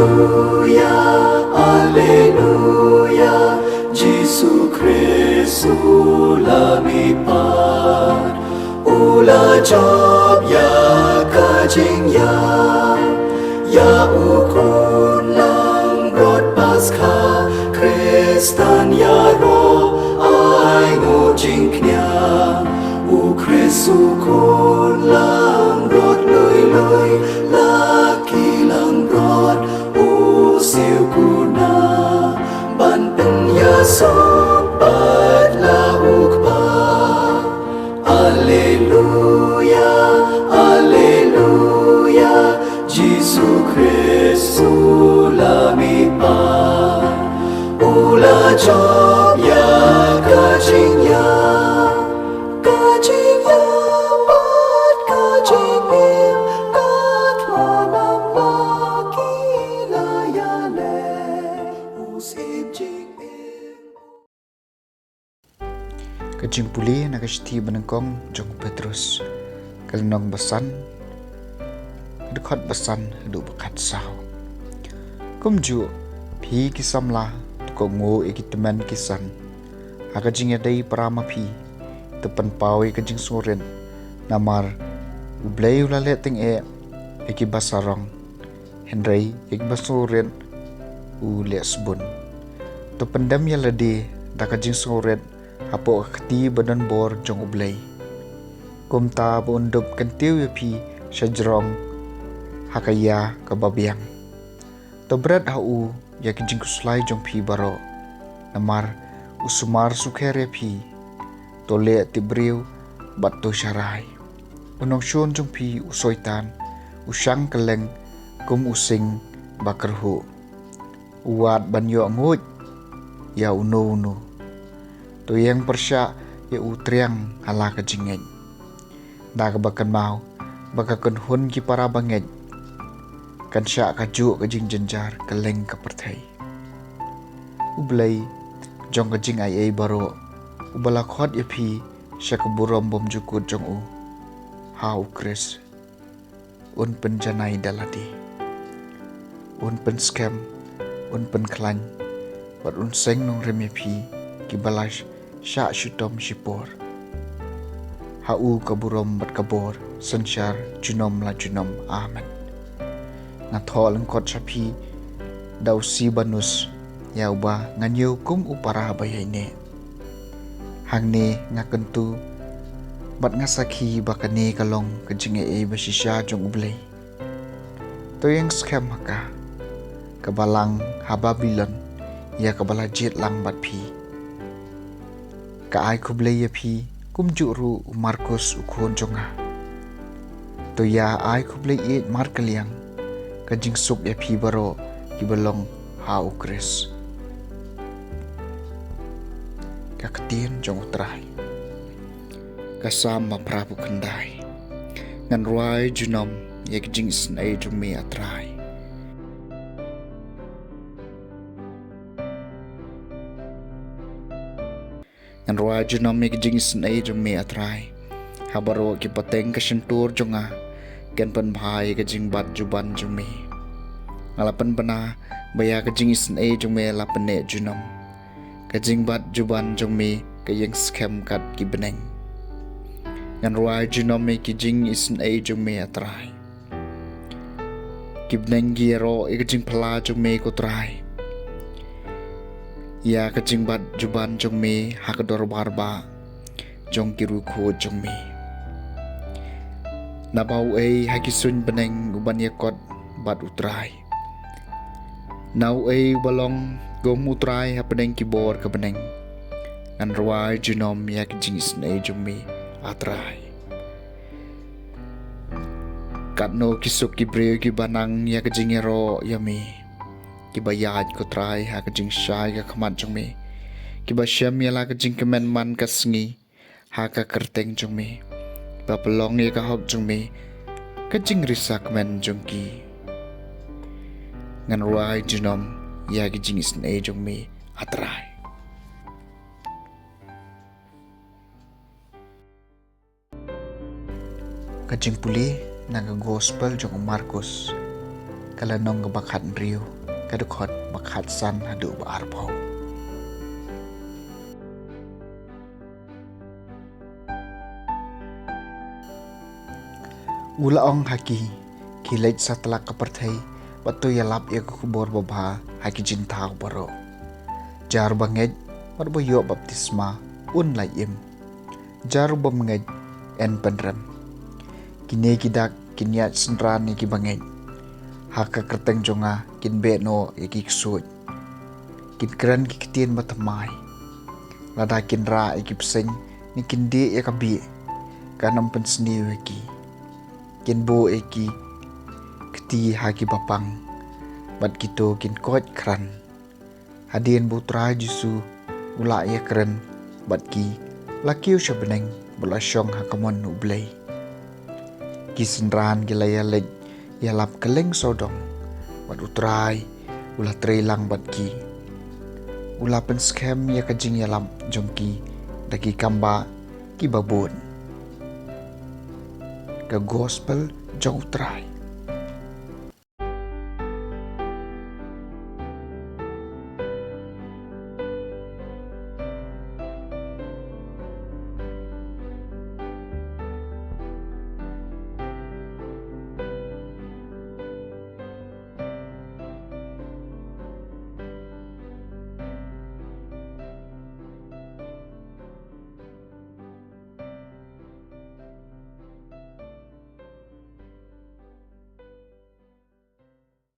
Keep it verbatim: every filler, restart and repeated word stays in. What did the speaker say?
Alleluia, Alleluia, Jisu Khrist u la mihpat, u la jop ïa ka jingïap, ïa u khun langbrot Paskha, Khristan ïaroh ai nguh jingkñia, u Khrist u khun langbrot lui lui, la ki langbrot u siew kuna, ban pynïasoh bad la u Kpa. Alleluia, Alleluia, Jisu Khrist u la mihpat, u la jop ïa ka jingïap, ka jingïap bad ka jingim, ka thngan bad ki la ïaleh, u Syiem jingim. Ka jingpule na ka shithi banyngkong jong u Petrus, ka lynnong ba san, ka dkhot ba san haduh ba khatsaw. Kumjuh, phi ki samla, to kohnguh ïa ki tymmen ki san ha ka jingïadei para ma phi. To pynpaw ïa ka jingsngewrit, namar U Blei u la leh tyngeh ïa ki ba sarong, hynrei ïa ki ba sngewrit u leh sbun. To pyndem ïa lade da ka jingsngewrit hapoh ka kti ba donbor jong U Blei, kumta ba un dup kyntiew ïa phi sha jrong ha ka ïa kaba biang. To bret ha u ïa ki jingkhuslai jong phi baroh, namar u sumar sukher ïa phi. To leh tipbriew bad to sharai. U nongshun jong phi u Soitan u shang kylleng kum u sing ba kyrhuh, u wad ban ïoh nguid ïa uno uno. To ïeng pyrshah ïa u triang ha la ka jingngeit, da kaba kynmaw ba ka kynhun ki para bangeit kan shah kajuh ka jingjynjar kylleng ka pyrthei. U Blei jong ka jingaiei baroh, uba la khot ïa phi sha ka burom bymjukut jong u ha U Khrist, un pynjanai da lade, un pynskhem, un pynkhlaiñ bad un seng nongrim ïa phi kiba la shah shitom shipor. Ha u ka burom bad ka bor synshar junom la junom. Amen. Nga thoh lyngkot sha phi da u Sibanus, ïa uba nga ñiew kum u para ba ïaineh. Hangne nga kyntu bad nga sakhi ba kane ka long ka jingaiei ba shisha jong U Blei. To ïeng skhem ha ka, ka balang ha Babilon, ïa kaba la jied lang bad phi. Ka ai khublei ïa phi kumjuh ruh u Markus u khun jong nga. To ïa ai khublei ïeit markylliang ka jingsuk ïa phi baroh kiba long ha U Khrist. Ka ktien jong U Trai. Ka Salm ba phra phew khyndai. Ngan rwai junom ïa ka jingisynei jong me, A Trai. Ngan rwai junom ïa ka jingisynei jong me, A Trai. Ha baroh ki pateng ka shyntur jong nga, kin pynbha ïa ka jingbat juban jong me. Nga la pynbna ba ïa ka jingisynei jong me la pynneh junom. Ka jingbat juban jong me ka ïeng skhem kat ki bneng. Ngan rwai junom ïa ki jingisynei jong me, A Trai. Ki bneng ki ïaroh ïa ka jingphylla jong me, ko Trai. Ïa ka jingbat juban jong me ha ka dorbar bah jong ki riewkhuid jong me. Naba uei ha ki suiñ bneng uban ïakot bad U Trai? Na uei uba long kum U Trai hapdeng ki bor ka bneng? Ngan rwai junom ïa ka jingisynei jong me, A Trai. Katno ki suk ki briew kiba nang ïa ka jingïaroh ïa me, kiba ïaid, ko Trai, ha ka jingshai ka khmat jong me, kiba shem ïa la ka jingkmen man ka sngi ha ka kyrteng jong me, ba pynlong ïa ka hok jong me ka jingrisa kmen jong ki. Ngan rwai junom ïa ka jingisynei jong me, A Trai. Ka jingpule na ka Gospel jong u Markus, ka lynnong kaba khathynriew, ka dkhot ba khatsan haduh ba arphew. U la ong ha ki, khie leit satlak ka pyrthei bad to ïalap ïa ka khubor babha ha ki jingthaw baroh. Jar uba ngeit bad uba ïoh baptisma un la im. Jar u bym ngeit yn pynrem. Kine ki dak kin ïaid synran ïa ki bangeit. Ha ka kyrteng jong nga kin beh noh ïa ki ksuid. Kin kren ki ktien bathymmai. Lada kin rah ïa ki bseiñ ne kin dieh ïa ka bieh, kan ym pynsniew ïa ki. Kin buh ïa ki kti ha ki bapang bad kito kin koit khran. Hadien ba u Trai Jisu u la ïakren bad ki, la kiew sha bneng bad la shong ha ka mon U Blei. Ki synran ki la ïaleit ïalap kylleng sawdong bad u Trai u la trei lang bad ki. U la pynskhem ïa ka jingïalap jong ki da ki kambah kiba bun. Ka gospel jong u Trai.